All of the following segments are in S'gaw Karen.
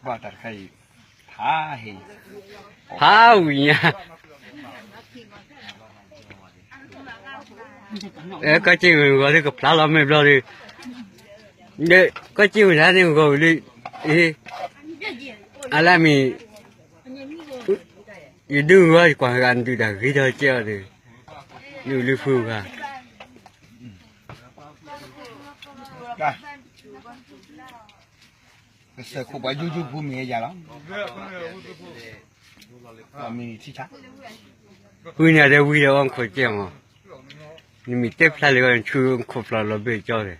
ဘၣ်တၢ်တခါအံၤ, ဖးဝံၤညါ, အဲကီၢ်စ့ၣ်ဝဲဂီၤသ့ၣ်ကဖျါလီၤမ့ၢ်ဘျီဒီး, ကီၢ်စ့ၣ်ဝဲဒၣ်န့ၣ်ဂီၤဝံၤလံ, အ့, အလၢမ့ၢ်, ယဒုးဂီၤကွၢ်ဂၤနဒုးတၢ်ဂ့ၤထီၣ်ကဲအီၤဒီး, နုာ်လၢဖုဂၤ ကစၢၢ်ခိၣ်ပှၤယိယိဖိမ့ၢ်ဟဲယၤလီၤ, မ့ၢ်ထံဆါ, ဖုန့ၣ်တဲဝံၤဒီးအီၣ်ခိၣ်ကဲမး, နမ့ၢ်တဲဖျါလၢဂီၢ်နဆူခိၣ်ဖျီလီၤဘ့ၣ်ကၠီဒီး,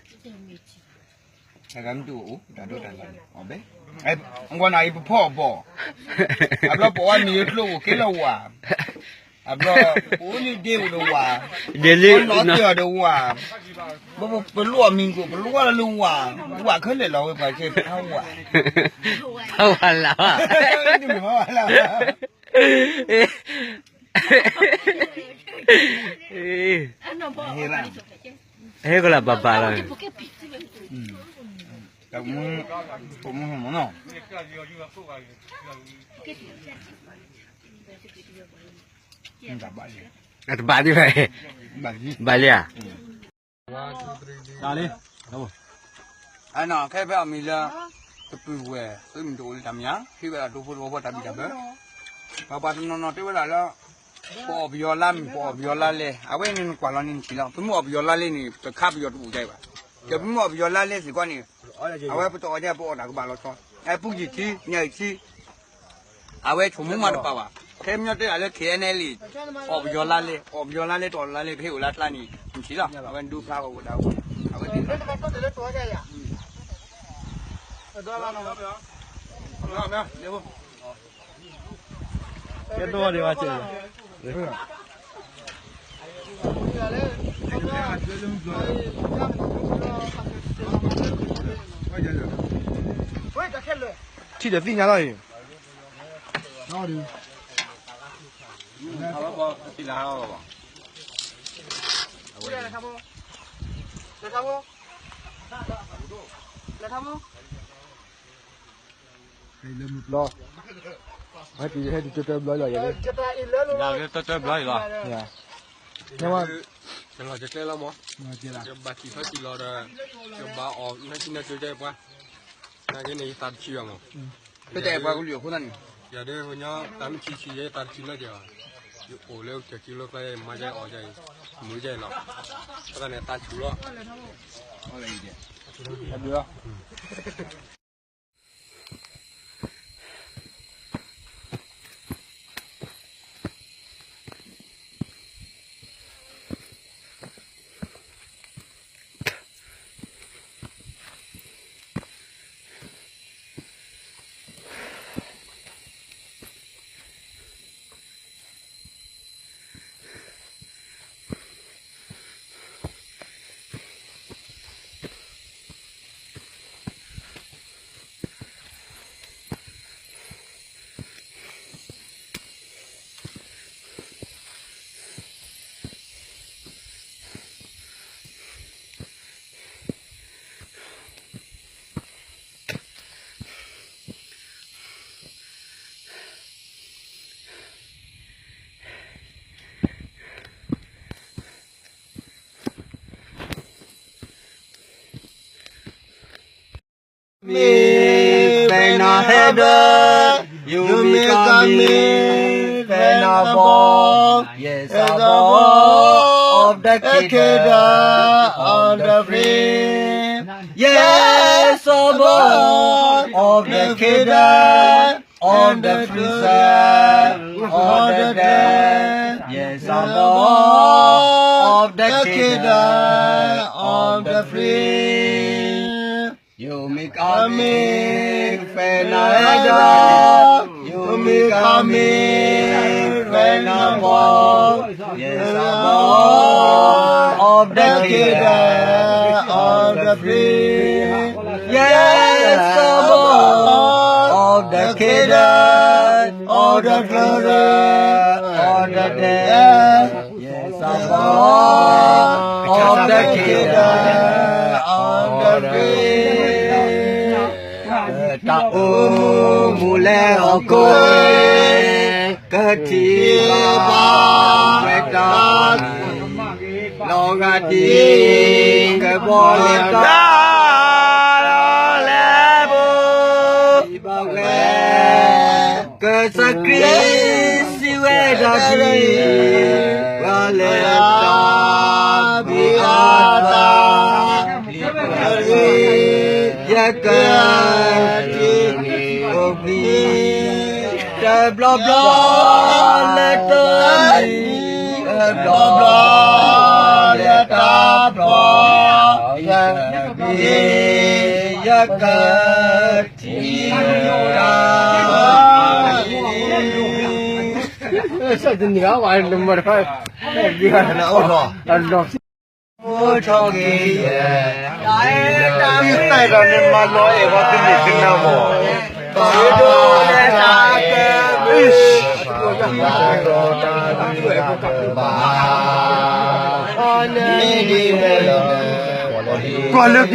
တၢ်ဂၤမ့ၢ်တအိၣ်အိၣ်တၢ်ဒိတၢ်လၢ်န့ၣ်, အဝဲန့ၣ်အံၤပဖီအီၤဘီၣ်, အဘျီပအီၣ်မ့ၢ်ယိကျိအိၣ်က့ၤလၢဝၤ, အဘျီ, ပအိၣ်လၢဒ့အိၣ်ဒီးဝၤ, ဒ့လၢနီၢ်သ့ၣ်အီၤဒီးဝၤ, ပလိၣ်အီၤမံၤကိၣ် ပလိၣ်ဝဲလၢဝၤ, ဝၤခဲလၢာ်လီၤဝဲပှၤကဲဖးဝၤ, ဖးဝၤလၢ်, ဖးဝၤလၢ်, ဟဲကလၢ်ဘၣ်ဘၣ်လီၤ, တမူ, တမူမနီၤ, တဘၣ်ဒံးဘၣ်, ဘၣ်လံဧါ, တၢ်လံ, အနီၢ်ခဲဖဲအမံၤလၢ, တပုၢ်ဝဲၢ် သုးမုၢ်တအိၣ်လၢတၢ်မံၤဧါ, ဟ့ၣ်ဝဲဒၣ်ဒိဖိတဝီဖိတၢ်ဘံၣ်တၢ်ဘၢ, ပှၤပှၤတနီၤနီၤတဲဝဲဒၣ်လၢ, ပအီၣ်ပယီၤလါမ့ၢ် ပအီၣ်ပယီၤလါလဲ, အဝဲန့ၣ်နကွၢ်လီၤန့ၣ်နထံၣ်လီၤ, ပမ့ၢ်အီၣ်ပယီၤလါလဲန့ၣ် ပခါပယီၤတအိၣ်ဒံးဘၣ်, ဒီးပမ့ၢ်အီၣ်ပယီၤလါလဲစ့ၢ်ကီးန့ၣ်, အဝဲပတအီၣ်ဒံးပအီၣ်တၢ်ကဘၣ်လီၤဆီ, အဲပူၤယံာ်ထံ ညၣ်အံၤထံ အဝဲဆိမိၣ်မးတပာ်ဘၣ်, ခဲမညီတဲဒၣ်လၢ K N L A အီၣ်ပယီၤလါလဲ, အီၣ်ပယီၤလါလဲတအီၣ်လါလဲ ပဟ့ၣ်အိၣ်လၢကျါန့ၣ် နထံၣ်လီၤ, အဝဲဒူဖျါဝဲဒၣ်, အဝဲသ့ၣ်, ကဲဒိၣ်ဒံးဘၣ်စ့ၢ်ကီး ထံၣ်ဒီးသ့ၣ်ညါလီၤအံၤ, လီၤ, ဟဲတုၤတၢ်တၢ်ဘျီလီၤ, တၢ်တၢ်ဘျီလီၤ, တၢ်လီၤတၢ်ကျဲလီၤမး, ယဘၣ်ထံၣ်ထီၣ်ထံလီၤဒီး, ယဘၣ်အီၣ်နၢ်ဆံနၢ်ကၠိကဲပှၤ, နာ်က့န့ၣ် ယသးတဆံဘၣ်မး, ပတဲပှၤကလုာ်အဃိသတးန့ၣ်, ယၤဒ်ညီတၢ်မ့ၢ်ဆံဆံယဲသးတဆံလၢကဲဘၣ်, ယအိၣ်လၢကၠီၤကၠံလိကျါ ယမါယဲအီၣ်ယဲအံၤ, မုၢ်ယဲအံၤလီၤ, အဃိသတးန့ၣ် သးဆူၣ်လီၤ အဒုးလီၤ မ့ၢ် ဖဲနဟဲဒၣ်, ယမ့ၢ်ကမ့ၢ် ဖဲနဘီ, yes, above of the kingdom of the free, yes, above of the kingdom of the princess of the dead, yes, above of the kingdom of the free. ယမ့ၢ်ကမ့ၢ် ဖဲနဟဲဒၣ်, ယမ့ၢ်ကမ့ၢ် ဖဲနဘီ, yes, above of the kingdom of the free, yes, above of the kingdom of the princess of the dead, yes, above of the kingdom of the free. အိၣ်မူလၢဟီၣ်ခိၣ် ကထံၣ်ဘၣ်ဝဲတၢ် လီၤဂာ်ဒ် ကဘီလၢတၢ် လီၤလဲၤဘိ ဘၣ်ဝဲ ကစၢ်ခရံာ်စံးဝဲဒၣ်ဒ် ပှၤလၢတၢ်ဘှံးအါဘၣ် ယကထံၣ်အိၣ်ဘှံး တဘျီဘျီလၢတၢ်မံ တဘျီဘျီလၢတၢ်ဘျီ ယကထံၣ်တၢ် တနံၤအဝဲလၢမၤတဖၣ် အိၣ်ထီၣ်က့ၤယဲ တၢ်အဲၣ်တၢ်မ့ၢ်မၤလီၤအဲၣ်ဝဲ တမ့ၢ်တနၢ်မီၢ် ပဒိၣ်လၢတၢ်ကဲဘျုး ကွၢ်လၢဖဲ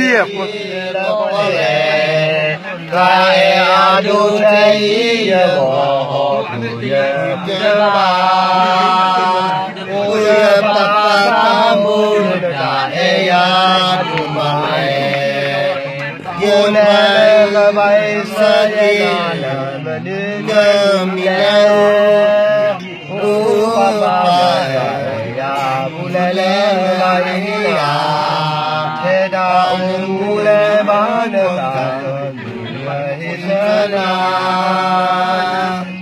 ယဲ တၢ်အဲၣ်အဒိၣ်ထဲအံၤ ယဂီၢ်ဟီၣ်ခိၣ်ယကဘၣ် အိၣ်ယပၢ်ပၢ်တၢ်မိၢ် တၢ်အဲၣ်ယၤဒိၣ်မးလဲၣ် ယိၤနၤလၢကဘၣ်အံၤစၢ်ယဲၢ်နၤ မနုၤကမံၤလဲၣ် အိၣ်ပၢ်ပၢ်တၢ်အဲၣ်ယၤ ပူၤလဲၣ်လၢကဘၣ်အံၤယၤ ထဲတၢ်အိၣ်မူလၢဘၣ်နတၢ် ဟ့ၣ်ဆၢနၤ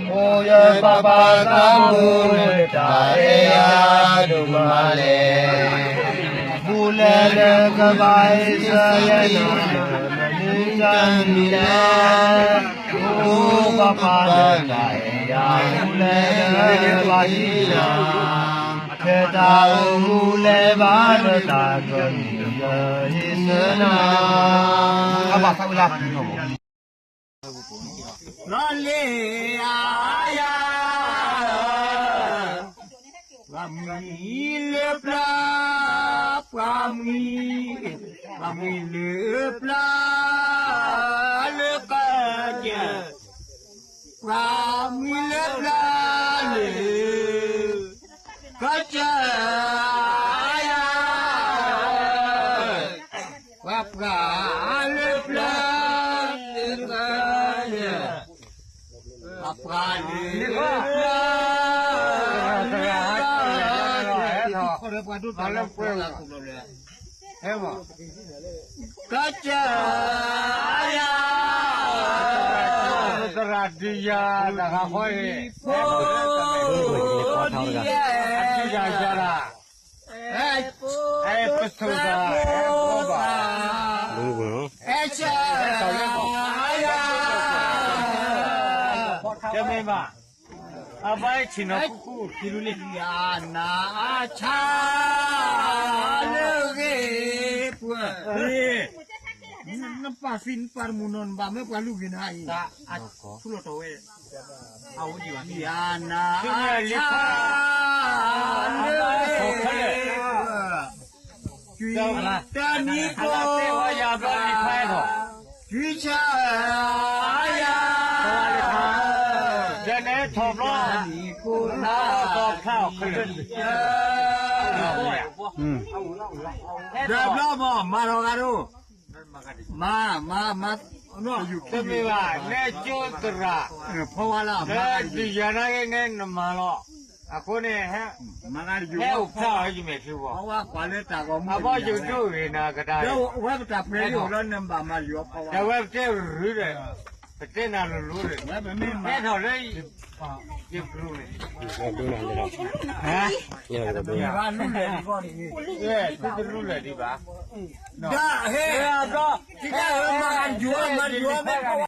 အိၣ်ယပၢ်ပၢ်တၢ်မိၢ် တၢ်အဲၣ်ယၤဒိၣ်မးလဲၣ် ပူၤလဲၣ်လၢကဘၣ်အံၤစၢ်ယဲၢ်နၤ မနုၤကမံၤလဲၣ် အိၣ်ပၢ်ပၢ်တၢ်အဲၣ်ယၤ ပူၤလဲၣ်လၢကဘၣ်အံၤယၤ ထဲတၢ်အိၣ်မူလၢဘၣ်နတၢ် ကမံၤယဟ့ၣ်ဆၢနၤ အဘၣ်သးဝဲလၢ လီၤလ့အါယၤ ပှၤမှံလၢပျၢၤ ပှၤမှံ ပှၤမှံလၢပျၢၤ လၢကစၢၢ် ပှၤမှံလၢပျၢၤလၢ ကစၢၢ်ယၤ ပှၤပှၤလၢပျၢၤလၢကစၢၢ်ယၤ ပှၤပှၤလၢပျၢၤ လၢပျၢၤ ပှၤဒိၣ်တၢ်လၢပှဲၤလၢ ကစၢၢ်ယၤ သရၣ်ဒုးယၤ တၢ်ဂၤဃီအံၤ ဖိဒံယၤ အဒုးယၤယၤလၢ အဲၣ်ပစိာ်တၢ် အဲၣ်ဖိဘၣ် အဲၣ်စၢ်ယၤ တမ့ၢ်ဘၣ် အဘၣ်ဆံးနီၤ ကူကူ ယနါအဆါ လၢဂ့ၤပှၤ နပာ်သံနပာ်တမုာ်နီၤ နဘၣ်မ့ၢ်ပှၤလုၢ်ဂ့ၤနၤအံၤ ထူလီၤတီၤဝဲ ယနါအဆါ လၢဂ့ၤပှၤ တနံၤဖိ ကွံဆါယၤ တနံၤဖိ ဒီးဘျီမး မၤထီၣ်ဂၤဒိၣ် မၤ မၤ မၤ တမ့ၢ်ဘၣ် နဲကၠိသရၣ် ဖီဝါလၢ လၢဒုးယၤနာ်က့န့ၣ် နမၤလီၤ အဃိန့ၣ် ဟဲအိၣ်ဖျါအီၤ ယမဲာ်ချံဘီ အဘီယကဒိၣ်ဂ့ၤနၤကဒါ ဝဲပတၢ်ပှဲၤလံ ဒီးဝဲပတဲရူဒီး ပတဲနၤလိၤလိၤဒီး ဟဲထီၣ်လၢ ယကရူၢ်န့ၣ် သုတရူၢ်လၢၤဒံးဘၣ် ဒီးဟဲ ဟဲ မၤယွၤ မၤယွၤ မၤယွၤ